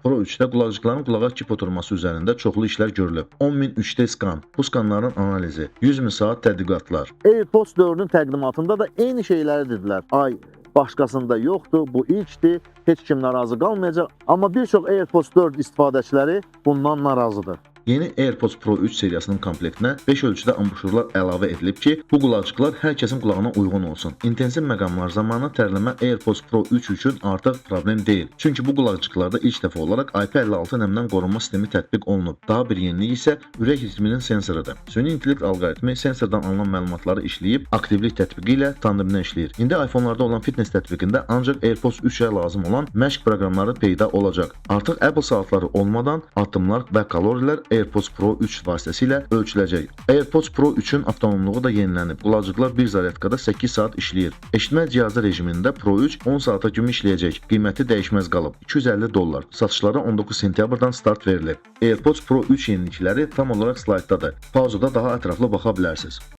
Pro 3-də qulaqcıqların qulağa kip oturması üzərində çoxlu işlər görülüb. 10.000 3D skan, bu skanların analizi, 100 min saat tədqiqatlar. AirPods 4-ün təqdimatında da eyni şeyləri dedilər. Ay, başqasında yoxdur, bu ilkdir, heç kim narazı qalmayacaq. Amma bir çox AirPods 4 istifadəçiləri bundan narazıdır. Yeni AirPods Pro 3 seriyasının komplektinə 5 ölçüdə ambuşurlar əlavə edilib ki, bu qulaqcıqlar hər kəsin qulağına uyğun olsun. İntensiv məqamlar zamanı tərləmə AirPods Pro 3 üçün artıq problem deyil. Çünki bu qulaqcıqlarda ilk dəfə olaraq IP56 nəmdən qorunma sistemi tətbiq olunub. Daha bir yenilik isə ürək ritminin sensorudur. Süni intellekt alqoritmi sensordan alınan məlumatları işləyib aktivlik tətbiqi ilə tandemdə işləyir. İndi iPhone-larda olan fitness tətbiqində ancaq AirPods 3-ə lazım olan məşq proqramları peyda olacaq. Artıq Apple saatları olmadan addımlar və kalorilər AirPods Pro 3 vasitəsilə ölçüləcək. AirPods Pro 3-ün avtonomluğu da yenilənib. Qulaqcıqlar bir zaryadkada 8 saat işləyir. Eşitmə cihazı rejimində Pro 3 10 saata kimi işləyəcək. Qiyməti dəyişməz qalıb. 250 dollar. Satışlara 19 sentyabrdan start verilib. AirPods Pro 3 yenilikləri tam olaraq slayddadır. Pauzada daha ətraflı baxa bilərsiniz.